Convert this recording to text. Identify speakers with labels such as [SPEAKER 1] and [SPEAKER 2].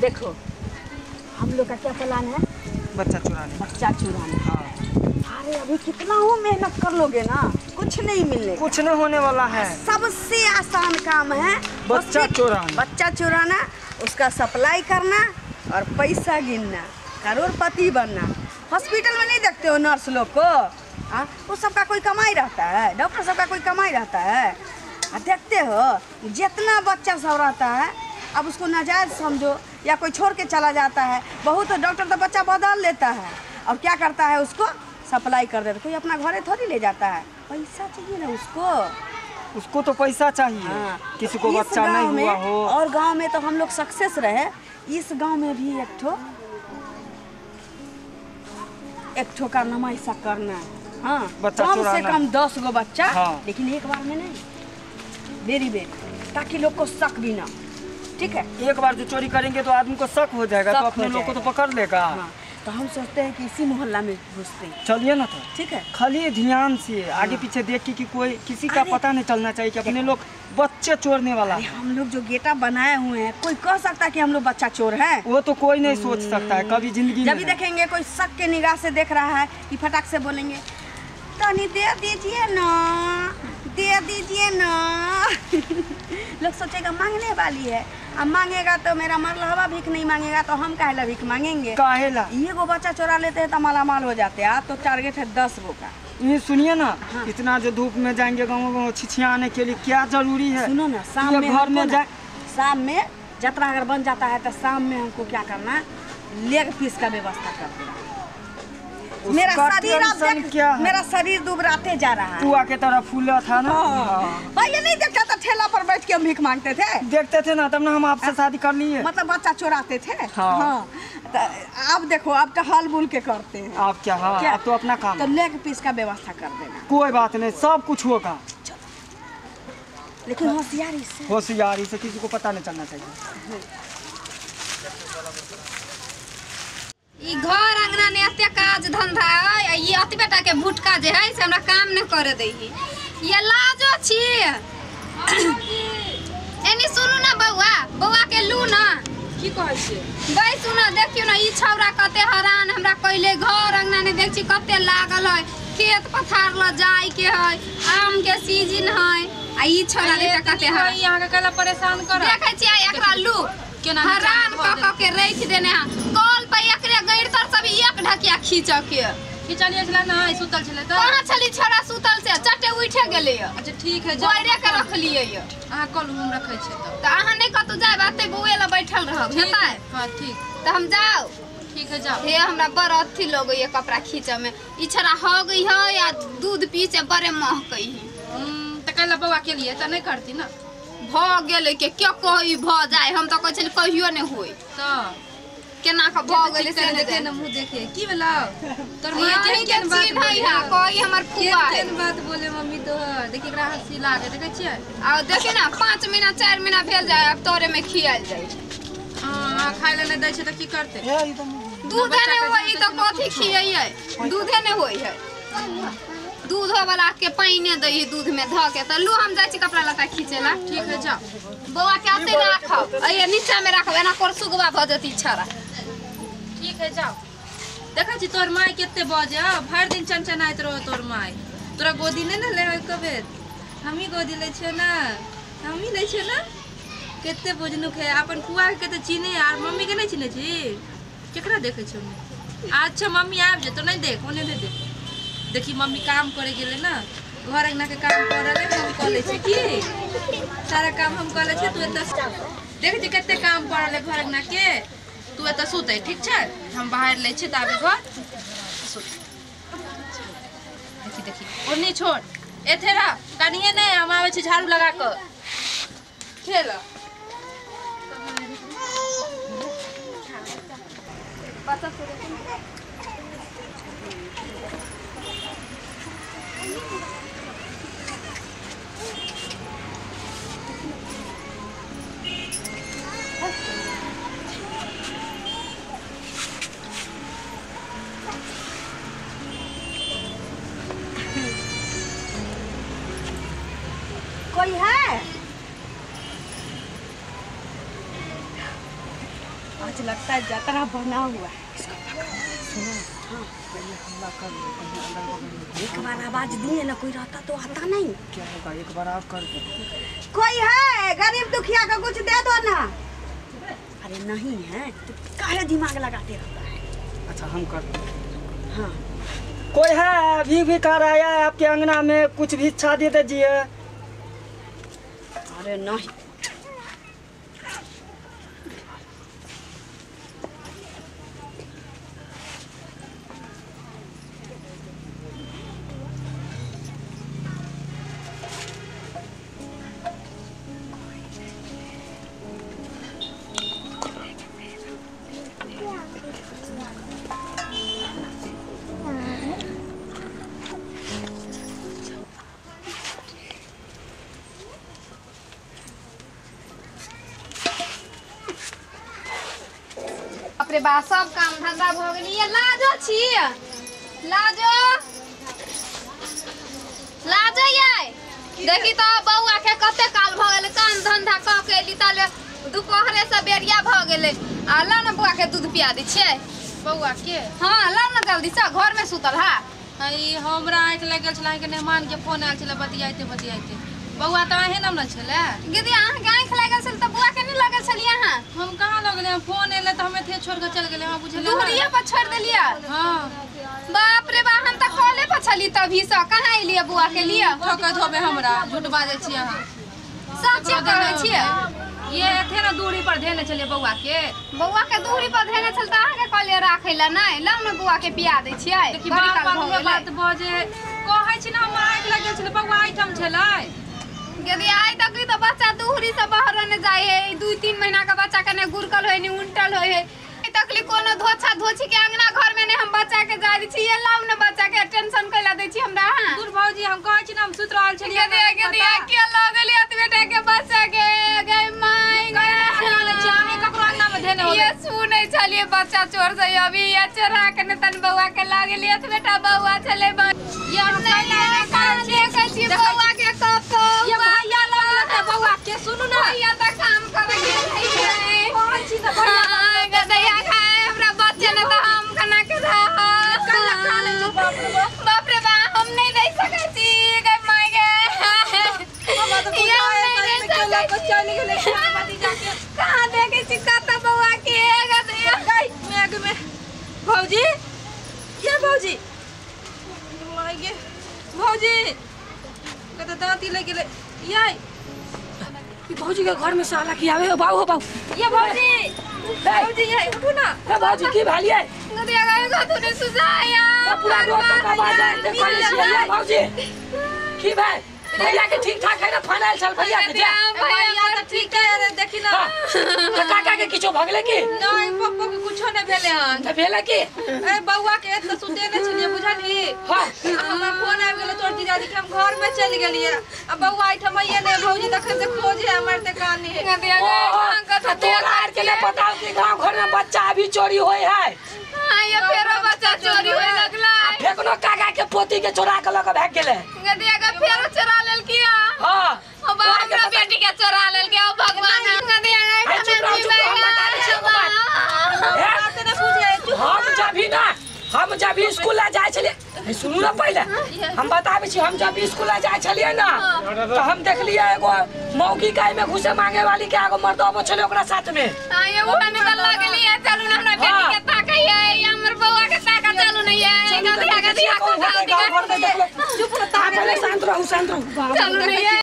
[SPEAKER 1] देखो हम लोग का क्या प्लान है,
[SPEAKER 2] बच्चा चुराने,
[SPEAKER 1] बच्चा चुराने।
[SPEAKER 2] हाँ।
[SPEAKER 1] अरे अभी कितना हो मेहनत कर लोगे ना, कुछ नहीं मिलने,
[SPEAKER 2] कुछ नहीं होने वाला है।
[SPEAKER 1] सबसे आसान काम है
[SPEAKER 2] बच्चा चुराना,
[SPEAKER 1] बच्चा चुराना, उसका सप्लाई करना और पैसा गिनना, करोड़पति बनना। हॉस्पिटल में नहीं देखते हो नर्स लोग को, हाँ, वो सबका कोई कमाई रहता है, डॉक्टर सबका कोई कमाई रहता है। देखते हो जितना बच्चा सब रहता है, अब उसको नाजायज़ समझो या कोई छोड़ के चला जाता है। बहुत डॉक्टर तो बच्चा बदल लेता है और क्या करता है, उसको सप्लाई कर देता है। कोई अपना घरे थोड़ी ले जाता है, पैसा चाहिए ना उसको,
[SPEAKER 2] उसको तो पैसा चाहिए।
[SPEAKER 1] हाँ।
[SPEAKER 2] किसी को बच्चा नहीं हुआ हो।
[SPEAKER 1] और गांव में तो हम लोग सक्सेस रहे, इस गांव में भी एक ठो कारनामा ऐसा करना है। हाँ, कम से कम 10 गो बच्चा।
[SPEAKER 2] हाँ।
[SPEAKER 1] लेकिन एक बार में नहीं, बेरी बेरी, ताकि लोग को शक भी ना। ठीक है,
[SPEAKER 2] एक बार जो चोरी करेंगे तो आदमी को शक हो जाएगा, तो अपने लोग को तो पकड़ लेगा।
[SPEAKER 1] हाँ। तो हम सोचते हैं कि इसी मोहल्ला में घुसते हैं।
[SPEAKER 2] चलिए ना तो
[SPEAKER 1] ठीक है,
[SPEAKER 2] खाली ध्यान से आगे पीछे देख के कि कोई किसी का पता नहीं चलना चाहिए कि अपने लोग बच्चे चोरने वाला।
[SPEAKER 1] हम लोग जो गेटअप बनाए हुए हैं, कोई कह सकता है कि हम लोग बच्चा चोर है?
[SPEAKER 2] वो तो कोई नहीं सोच सकता है कभी जिंदगी।
[SPEAKER 1] जब भी देखेंगे कोई शक के निगाह से देख रहा है कि फटाक से बोलेंगे तनी दे दीजिए ना, दे दीजिए ना। लोग सोचेगा मांगने वाली है, अब मांगेगा तो मेरा मरलहवा भीख नहीं मांगेगा तो हम काहे भीख मांगेंगे,
[SPEAKER 2] काहे ला।
[SPEAKER 1] ये गो बच्चा चुरा लेते हैं तो मालामाल हो जाते हैं। आज तो टारगेट है 10 गो का।
[SPEAKER 2] ये सुनिए ना,
[SPEAKER 1] हाँ।
[SPEAKER 2] इतना जो धूप में जाएंगे गाँव गाँव छिछियाने के लिए क्या जरूरी है?
[SPEAKER 1] सुनो ना, शाम में
[SPEAKER 2] घर में जाए,
[SPEAKER 1] शाम में जतरा अगर बन जाता है तो शाम में हमको क्या करना, लेग पीस का व्यवस्था कर देना। मेरा शरीर अब
[SPEAKER 2] क्या है?
[SPEAKER 1] मेरा शरीर दुबराते जा रहा है।
[SPEAKER 2] पुआ के तरह फूला था ना।
[SPEAKER 1] पहले नहीं देखता था, ठेला पर बैठ के हम भीख मांगते थे,
[SPEAKER 2] देखते थे ना, तब ना हम आपसे शादी कर लिए,
[SPEAKER 1] मतलब बच्चा चुराते थे।
[SPEAKER 2] हाँ।
[SPEAKER 1] हाँ। तो अब देखो, अब तो हल बुल के करते हैं।
[SPEAKER 2] आप क्या, हाँ,
[SPEAKER 1] क्या?
[SPEAKER 2] अब तो अपना काम,
[SPEAKER 1] तो लेग पीस का व्यवस्था कर देना।
[SPEAKER 2] कोई बात नहीं, सब कुछ होगा,
[SPEAKER 1] लेकिन होशियारी से,
[SPEAKER 2] होशियारी से, किसी को पता नहीं चलना चाहिए।
[SPEAKER 3] ई घर अंगना ने एते काज धंधा है, ई अति बेटा के भुटका जे है से हमरा काम न करे दै है। ये लाजो छी। एनी सुनू ना बौआ, बौआ के लू ना।
[SPEAKER 4] की कहै छी?
[SPEAKER 3] गई सुन, देखियो ना ई छौरा कते हरान हमरा कइले, घर अंगना ने देख छी कते लागल है, खेत पथार ल जाय के है, आम के सीजन है, आ ई छौरा ले कते हरान
[SPEAKER 4] ई अहाँ के कला परेशान कर।
[SPEAKER 3] देखै छी एकरा लू हरान क क के रख देने है। कल पे एकरे गैर तर सब एक ढकिया खींच के
[SPEAKER 4] खिचलिए छला ना, सुतल छले त
[SPEAKER 3] कहां छली छोरा सुतल से चटे उठे गेलै।
[SPEAKER 4] अच्छा ठीक है,
[SPEAKER 3] गोइरे के रखलिए य।
[SPEAKER 4] अहाँ कल हम रखै छै
[SPEAKER 3] त अहाँ नै कतौ जाय बाते बौए ल बैठल रहब हेतै।
[SPEAKER 4] हां ठीक,
[SPEAKER 3] त हम जाओ।
[SPEAKER 4] ठीक है जाओ।
[SPEAKER 3] हे हमरा बड़ अथी लगैय कपड़ा खींचे में, ई छोरा हो गई है या दूध पी से बड़े महकै है।
[SPEAKER 4] त कल बौआ के लिए त नै करती ना,
[SPEAKER 3] भ गेलै के के कही भ जाय, हम त कहै छली कहियो नै होय,
[SPEAKER 4] त
[SPEAKER 3] केना के भ गेलै से
[SPEAKER 4] देखे न मुंह देखे की भेलौ तोर मां
[SPEAKER 3] के
[SPEAKER 4] केहन बात
[SPEAKER 3] चिन्है है, कही हमर फुआ है,
[SPEAKER 4] केहन बात बोले मम्मी तोहर, देखि एकरा हंसी लागे देखै छियै।
[SPEAKER 3] आ देखि ना 5 महीना 4 महीना भेल जाय, अब तोरे में खियाल जाय।
[SPEAKER 4] हां खाय ले नै दै छै त की करतै,
[SPEAKER 3] दूधे नै होई त कथी खियैयै, दूधे नै होई है, दूध वाला के पानी दै है दूध में ध के। त लू हम जाइ छी कपड़ा लत्ता खींचे ला।
[SPEAKER 4] ठीक है जाओ।
[SPEAKER 3] बौआ के आते राखब, अइये नीचा में राखब, एना कर सुगवा भ जती छड़ा।
[SPEAKER 4] ठीक है जाओ। देखै छी तोर माय कते बजे, भरि दिन चनचनाइत रहो तोर माय, तोरा गोदी नै ने लेबै कबे, हमही गोदी लै छियै ना, हमही लै छियै ना। कते बुझनुक है अपन फुआ के त चिन्हे आर मम्मी के नै चिन्हे छी, केकरा देखै छी? अच्छा मम्मी आबि जेतौ, नै देख ओने नै देख। देखी मम्मी काम करे गेलै ना, घर अंगना के काम कर रहलै, हम कऽ लै छियै की सारा काम हम कऽ लै छियै। तू एतऽ देखै छी कते काम पड़ल है घर अंगना के, तू एतऽ सुतै ठीक छै, हम बाहर लै छियै ताबे घर सुत। देखी देखी ओन्नी छोड़, एथे रह कनिए नै, हम आबै छी झाड़ू लगा कऽ खेल।
[SPEAKER 1] कोई है? आज लगता है जतरा बना हुआ है, इसको पकड़।
[SPEAKER 2] सुनो, हाँ पहले हल्ला कर लो, कहीं अगल बगल
[SPEAKER 1] एक बार आवाज दिए ना, कोई रहता तो आता नहीं।
[SPEAKER 2] क्या होगा, एक बार और कर दो।
[SPEAKER 1] कोई है गरीब दुखिया का कुछ दे दो ना। अरे नहीं है तो काहे दिमाग लगाते रहता है।
[SPEAKER 2] अच्छा हम कर दो।
[SPEAKER 1] हाँ
[SPEAKER 2] कोई है अभी भी कार आया है आपके अंगना में, कुछ भी इच्छा दे दीजिए।
[SPEAKER 1] अरे नहीं,
[SPEAKER 3] बाप रे बा, सब काम धंधा भ गेल। ये लाजो छी, लाजो लाजो ये देखी तो बौआ के कते काल भ गेल, काम धंधा क के एली ताले दुपहरे से बेरिया भ गेलै। आ ला न बौआ के दूध पिया दै छियै।
[SPEAKER 4] बौआ के?
[SPEAKER 3] हां ला न जल्दी से, घर में सुतल हा।
[SPEAKER 4] ई हमरा आँखि लागि गेल छलै, के मेहमान के फोन आयल छलै बतियाइते बतियाइते। बौआ तऽ अहें नाम न छलै।
[SPEAKER 3] दीदी अहाँ के आँखि लागल छल तऽ बौआ के नहि लागल छलियै अहाँ?
[SPEAKER 4] हम कहाँ लगलै, फोन एलै तऽ हम एथे छोड़ के चल गेलै। हां बुझलियै,
[SPEAKER 3] दूरिये पर छोड़ देलियै।
[SPEAKER 4] हां
[SPEAKER 3] बाप रे बा, हम तऽ कॉले पर छली तभी से, कहाँ एलियै बौआ के लिए?
[SPEAKER 4] ठकैत होबे हमरा, झूठ बाजै छी अहाँ।
[SPEAKER 3] सच्चे कहै छियै।
[SPEAKER 4] ये एथे न दूरी पर धेने छलियै बौआ के।
[SPEAKER 3] बौआ के दूरी पर धेने छल तऽ अहाँ के कहलियै राखै ला नहि, लाउ ने बौआ के पिया दै छियै।
[SPEAKER 4] देखी बार बार बात बजे कहै छी ने, हम आँखि लागल छलै, बौआ एहिठाम छलै।
[SPEAKER 3] यदि आइ तक तो बच्चा दूरी से बाहर ने जाय है, 2-3 महीना का बच्चा के ने गुरकल होय ने उल्टल होय है। तकली कोनो धोछा धोछी के अंगना घर में ने हम बच्चा के जाय दै छी। ये लाउ ने बच्चा के टेंशन कैला दै छी हमरा। हां
[SPEAKER 4] दूर भौजी, हम कहै छी ने हम सुत रहल छलियै।
[SPEAKER 3] यदि के लगलियै त बेटा के बच्चा के गय my गय
[SPEAKER 4] चाहे ककरो अंगना में धेने होबे।
[SPEAKER 3] ये सुनै छलियै बच्चा चोर से अभी ये चोरा के ने तन बौआ के लागलियै त बेटा बौआ छलै।
[SPEAKER 4] ये हम कैला
[SPEAKER 3] देखै छी बौआ के कतो
[SPEAKER 4] ये भैया लगल त बौआ के। सुनू ना
[SPEAKER 3] भैया त काम करे गेल है।
[SPEAKER 4] कहै छी त भैया
[SPEAKER 3] गदैया खाए हमरा बच्चे ने त हम खाना के
[SPEAKER 4] काला खा ले छी। बाप रे बाप,
[SPEAKER 3] बाप रे बा, हम नहीं दे सकै छी गै my गे।
[SPEAKER 4] हमरा त बुझाय त केला को चल गेलै बाती जाके।
[SPEAKER 3] कहां देखै छी कत बौआ के गदैया
[SPEAKER 4] गई मेघ में। भौजी ये भौजी my गे, भौजी कत दांती लग गेलै। ये
[SPEAKER 5] ई भौजी के घर में साला की आवे हो बाऊ हो बाऊ।
[SPEAKER 4] ये भौजी भौजी ये उठू ना।
[SPEAKER 5] ए भौजी की भेलियै?
[SPEAKER 3] गदैया गै कथु ने सुझाया
[SPEAKER 5] पूरा रोड पर आवाज आइ देखै छियै। ये भौजी की भेल? भैया के ठीक ठाक है ना? फोन आयल छल भैया के।
[SPEAKER 4] भैया त ठीक है, देखी ना
[SPEAKER 5] त काका के किछो भगले की?
[SPEAKER 4] नहीं पप्पा के कुछो नहीं भेले हन।
[SPEAKER 5] त भेले की?
[SPEAKER 4] ए बौआ के त सुतेने छलियै बुझलही।
[SPEAKER 5] हां
[SPEAKER 4] हमरा फोन आबि गेलै तोर जीजाजी के, हम घर में चल गेलियै। आ बौआ एठाम आइए ने भौजी, तखन से खोजे हमर त कानी।
[SPEAKER 3] गदैया गै
[SPEAKER 5] त तोरा आर के नहीं पता कि गांव घर में बच्चा अभी चोरी होय है।
[SPEAKER 3] हां ये फेरो बच्चा चोरी होय लगला।
[SPEAKER 5] फेकनो काका के पोती के चोरा के लक भाग गेलै।
[SPEAKER 3] गदैया गै फेरो चोरा लेलकी।
[SPEAKER 5] हां
[SPEAKER 3] ओ हमरा बेटी के चोरा लेलके। ओ भगवान गदैया गै
[SPEAKER 5] चुप रहो, चुप रहो, हम बता दै छियै एगो बात।
[SPEAKER 4] बात न बुझे।
[SPEAKER 5] हम जब ना, हम जब स्कूल ला जाय छलियै, सुनू ना पहिले हम बताबै छी। हम जब स्कूल ला जाय छलियै ना त हम देखलियै एगो मौगी गाय में घुसे मांगे वाली के एगो मर्द अबै छलै ओकरा साथ में।
[SPEAKER 3] हां ये वो ने त लगलियै। चलू ना हमरा बेटी के ताकै है, हमर बौआ के ताका चलू नै है। गदैया गदैया
[SPEAKER 5] चुप रहो, शांत रहू, शांत रहू।
[SPEAKER 3] चलू नै।